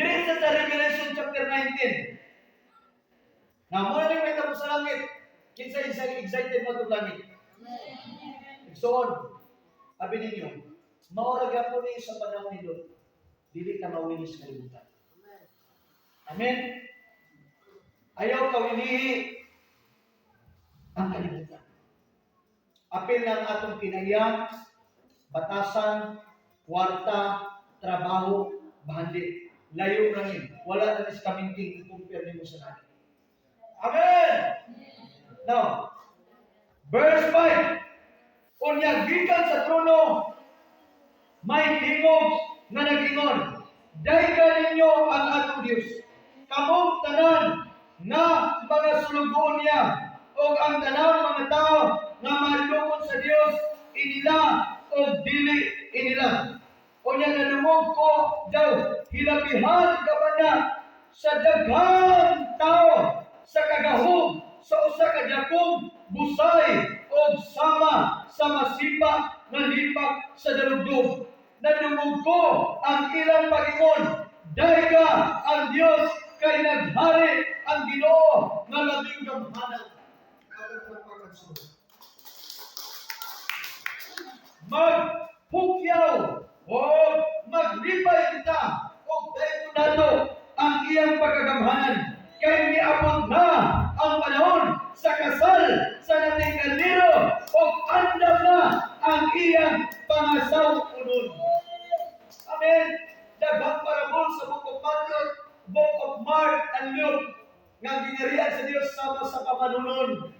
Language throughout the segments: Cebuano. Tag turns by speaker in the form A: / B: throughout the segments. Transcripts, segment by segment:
A: Diri sa Revelation chapter 19. Na mo na may sa langit. Kinsa isa excited mo itong langit? Igsoon, abi ninyo, mao ra gyapon ni sa panahon ni Lot. Dili ta mawili sa kalibutan. Amen. Ayaw kawilihi ang kalibutan. Apil ng atong kinaiya, batasan, kwarta, trabaho, bahandi. Layo na ni. Wala na ni sa kaminting i-compare nimo sa langit. Amen! Now, verse 5. Unya gikan sa trono, may tingog nga nag-ingon, "Dayga ninyo ang atong Dios, kamong tanan nga mga sulugoon niya, o ang tanang mga tao nga mahadlokon sa Dios, inila o dili inila." Unya nadungog ko daw hilabihan ka sa daghang tao sa kagahom sa usa ka dakong busay og sama sa masipa nga lipak sa dalugdog. Nadungog ko ang ilang pag-ingon, "Dayga ang Dios kay naghari ang Ginoo nga labing gamhanan." Atong magpukyaw o maglipay kita og daygon nato ang iyang pagkagamhanan kay niabot na ang panahon sa kasal sa Nating Karnero og andam na ang iyang pangasaw-onon. Amen. Daghang parabol sa Book of Matthew, Book of Mark, and Luke nga gingharian sa Dios sama sa pamanunon.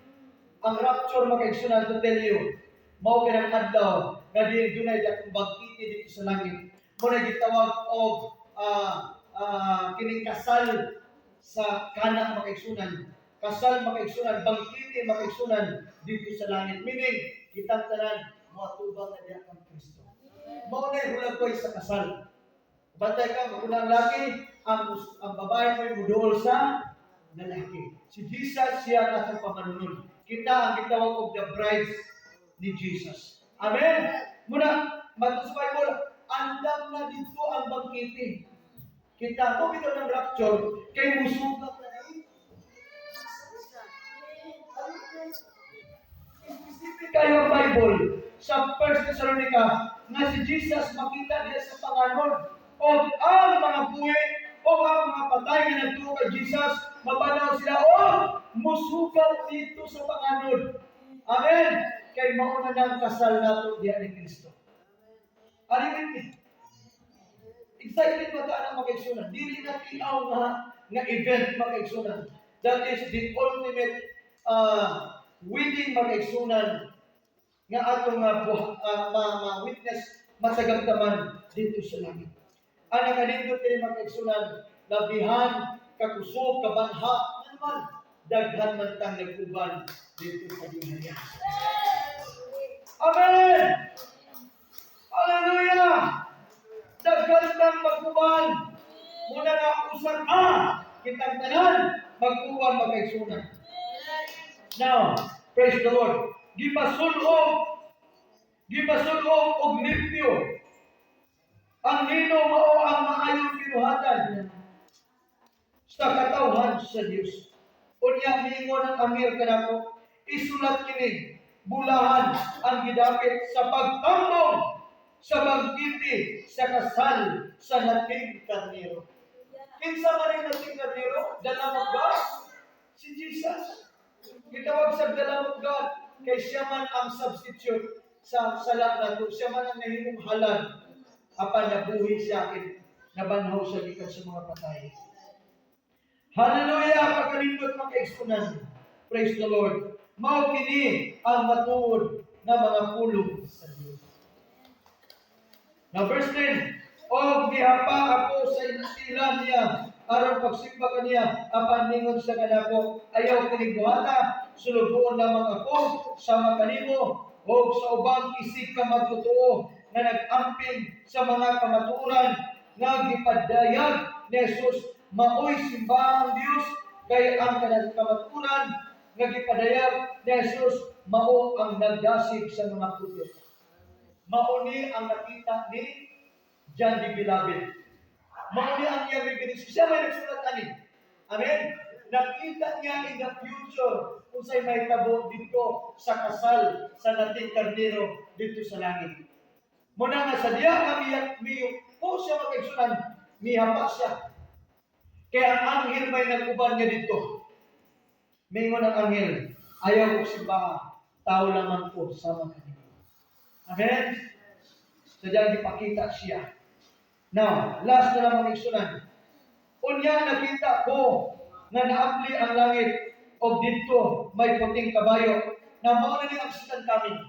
A: Ang rapture, mga kaigsunan, to tell you, mao kanang adlaw nga di dunay dakong bangkete dito sa langit. Mo na gitawag og kining kasal sa Kana, mga kaigsunan. Kasal, mga kaigsunan, bangkete, mga kaigsunan, dito sa langit. Meaning, kitang tanan moatubang na diha kang Kristo. Mao na hulagway sa kasal. Bantay ka, maguna ang laki, ang babae mo muduol sa lalaki. Si Jesus siya ang atong pamanunon. Kita ang gitawag og the bride ni Jesus. Amen? Muna, matod sa Bible, andam na dito ang bangkete. Kita mo bitaw ng rapture, kay musugat na na. Specific kayo ang Bible sa First Thessalonica nga si Jesus makita niya sa panganod o ang mga buhi o ang mga patay nga nagtuo kay Jesus mabanaw sila o musugat dito sa panganod. Amen. Kay mao na ng kasal nato diha ni Kristo. Are you with me? Excited ba ta na, mga kaigsunan? Dili na tiaw nga event, mga kaigsunan. That is the ultimate wedding, mga kaigsunan, nga atong ma-witness masagamtaman dito sa langit. Ang nakanindot kini, mga kaigsunan, labihan kakusog kabanha naman daghan man tang nag-uban dito sa gingharian. Amen! Hallelujah! Daghan tang mag-uban. Muna nga usa ka kitang tanan mag-uban, mga kaigsunan. Now, praise the Lord. Gipasul-ob og limpyo. Ang lino mao ang maayong binuhatan sa katawhan sa Dios. Unya miingon ang anghel kanako, "Isulat kini, bulahan ang gidapit sa pagtambong sa bangkete sa kasal sa Nating Karnero." Kinsa man ang Nating Karnero? The Lamb of God? Si Jesus. Gitawag sa the Lamb of God kay siya man ang substitute sa sala nato. Siya man ang nahimong halad apan nabuhi siya akin nabanhaw siya gikan sa mga patay. Hallelujah! Pagkalindot, mga kaigsunan. Praise the Lord. Mao kini ang matuod nga mga pulong sa Dios. Now verse 10, "Og nihapa ako sa ila niya aron pagsimba kaniya apan ningon siya kanako, 'Ayaw kining buhata, sulugoon lamang ako sama kanimo og sa ubang isig ka magtotoo nga nag-amping sa mga kamatuoran nga gipadayag ni Jesus. Maoy simbaha ang Dios kay ang kamatuoran nga gipadayag ni Jesus mao ang nagdasig sa mga propeta.'" Mao ni ang nakita ni John the Beloved. Mao ni ang iyang revelation. Siya may nagsulat ani. Amen. Nakita niya in the future kung sa'y mahitabo dito sa kasal sa Nating Karnero dito sa langit. Muna nga sa diya nga miyuko siya, mga kaigsunan, mihapa siya. Kaya ang anghel may nag-uban niya dito. Mingon ang anghel, "Ayaw ko simbaha, tao lamang ko sama kanimo." Amen? Sa diyan gipakita siya. Now, last na lang, mga igsunan. Unya nakita ko nga naapli ang langit og didto may puting kabayo na mao na ni ang second coming.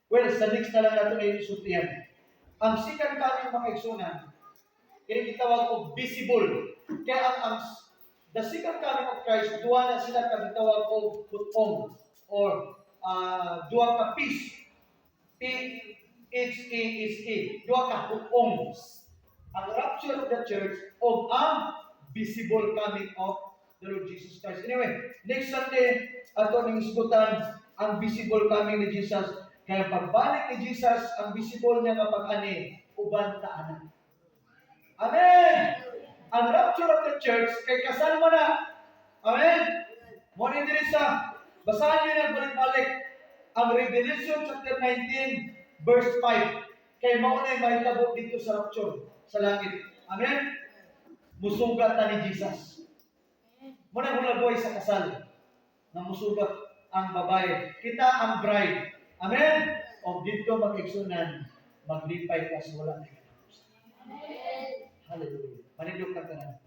A: Well, sa next na lang nato na isultihan. Ang second coming, mga igsunan, kini gitawag og visible. Kaya ang the second coming of Christ, duha na sila ka gitawag og putong or duha ka piece. P H A S E. Duha ka putong. Ang rapture of the church o ang visible coming of the Lord Jesus Christ. Anyway, next Sunday, ato ning isgutan ang visible coming ni Jesus. Kaya pagbalik ni Jesus, ang visible niya nga pag-ani, uban ta ana. Amen! Ang rapture of the church, kay kasal mo na. Amen? Mo ni diri sa, basahan niyo ng balik-balik, ang Revelation chapter 19, verse 5. Kay mao na mahitabo dito sa rapture, sa langit. Amen? Musugat na ni Jesus. Mo na hulagway sa kasal na musugat ang babae. Kita ang bride. Amen? O dito, mga igsunan, maglipay ka sa wala na katapusan. Hallelujah. Manindog ka tanan.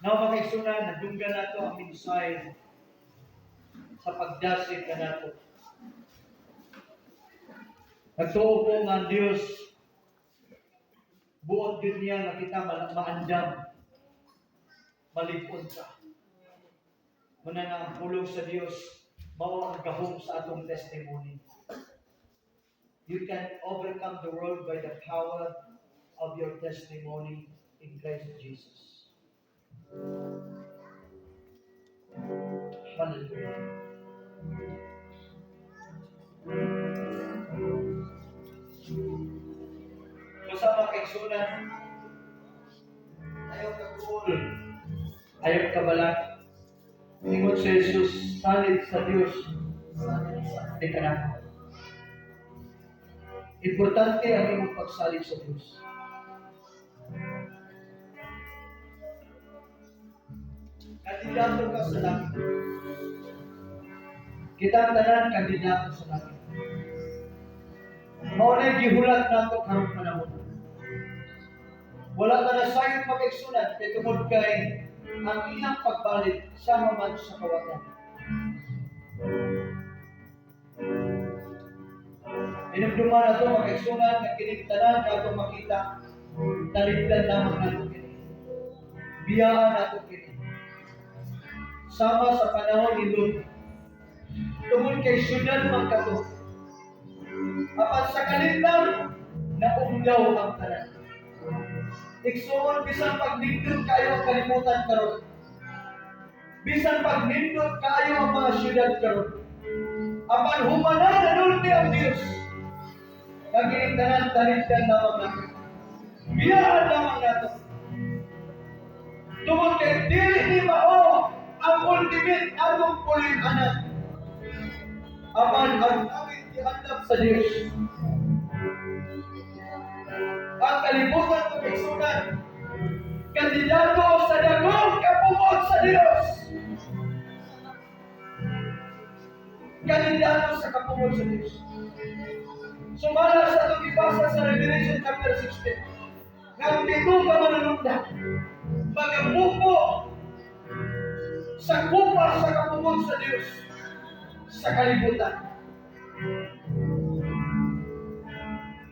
A: Now, mga igsunan, nadunggan nato ang mensahe sa pagdasig kanato. Nagtuo ko nga ang Diyos, buot gyud niya nga kita maandam, malig-on ta. Muna nga ang pulong sa Diyos, mao ang gahom sa atong testimony. You can overcome the world by the power of your testimony in Christ Jesus. Hallelujah. Kung sa mga kaigsunan, ayaw ka kuol, ayaw ka balak. Ingon si Jesus, "Salig sa Diyos, di ka na." Importante ang imong pagsalig sa Diyos. Kandidato ka sa langit. Kita ang tanan, kandidato sa langit. Mao na gihulat nato karong panahon. Wala ta nasayod, mga kaigsunan, kay tungod kay ang iyang pagbalik sama man sa kawatan. Inumduman nato, mga kaigsunan, nga kining tanan nga atong makita, talikdan lamang nato kini. Biyaan nato kini. Sama sa panahon ni Lot. Tungod kay syudad man kato. Apan sa kalintang, naugdaw ang tanan. Igsuon, bisan pagnindot kayo ang kalibutan karon. Bisan pagnindot kaayo ang mga syudad karon. Apan humana nanulti ang Dios. Kag tanan, talikdan lamang nato. Biyaan lamang nato. Tungod kay dili ni mao ang ultimate atong puloy-anan. Apan ang langit giandam sa Dios. Ang kalibutan, mga kaigsunan, kandidato sa dagong kapungod sa Dios. Kandidato sa kapungod sa Dios. Sumala sa atong gibasa sa Revelation chapter 16, nga ang pito ka manunubda, magamupo sa kupa sa kapungod sa Dios sa kalibutan.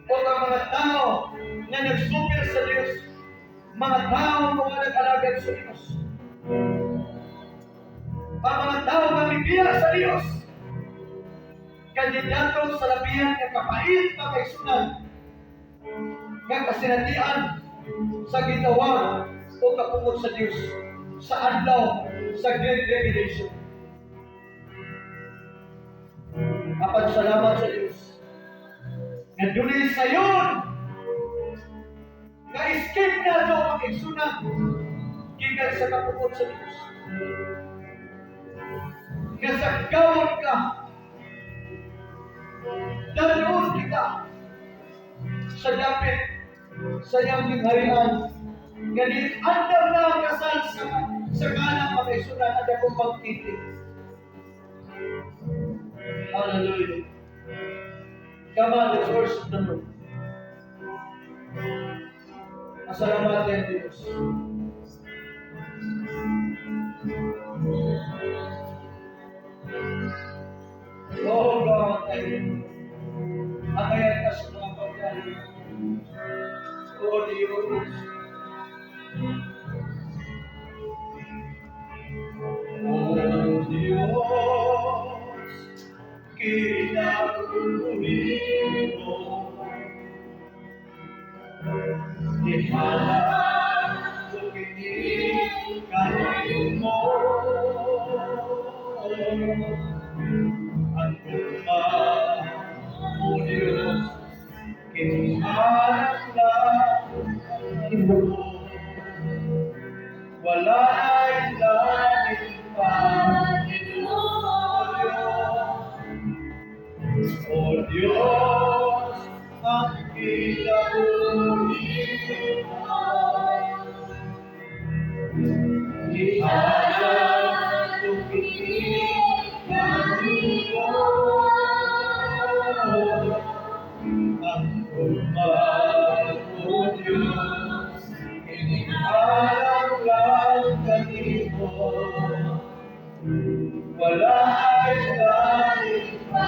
A: O ang mga tao nga nagsupil sa Dios, mga tao nga wala nag-alagad sa Dios, ang mga tao nga mibiya sa Dios, kandidato sa labihan nga kapait, mga kaigsunan, nga kasinatian sa gitawag o kapungot sa Dios sa adlaw sa Great Revelation. Apan salamat sa Dios nga dunay sayon nga escape nato, mga igsuonan, gikan sa kapungot sa Dios. Nga sa gawon ka, dalhon kita sa dapit sa iyang gingharian nga andam na ang kasal sa kanang, mga igsuonan, at akong pagtiti. Hallelujah. Come on, let's worship the Lord. Pasalamatan ang Diyos. Oh God, thank you. Angayan ka sa mga pagkain. Oh Diyos. Oh Diyos, kinapuri mo. Ihalal ko kini kanimo. Ang gugma, O Diyos, kinihanap lang mo. Wala ay lain pa, O Diyos. O Diyos, ang kinapuri mo. Ihalal ko kini kanimo. Ang gugma, O Diyos, inihalang lang kanimo. Wala ay lain pa.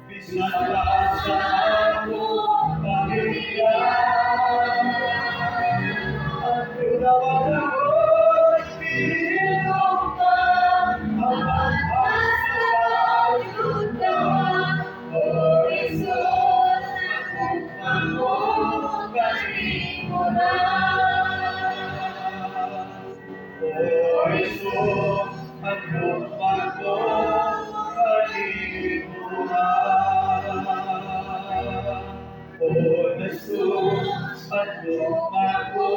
A: Bisan pa sa akong pamilya, ang pinawalan ka, ang pagpasalamat, O Jesus, ako kanimo na. O Jesus, ang lupang ko kanimo na. O Jesus, ang lupang ko.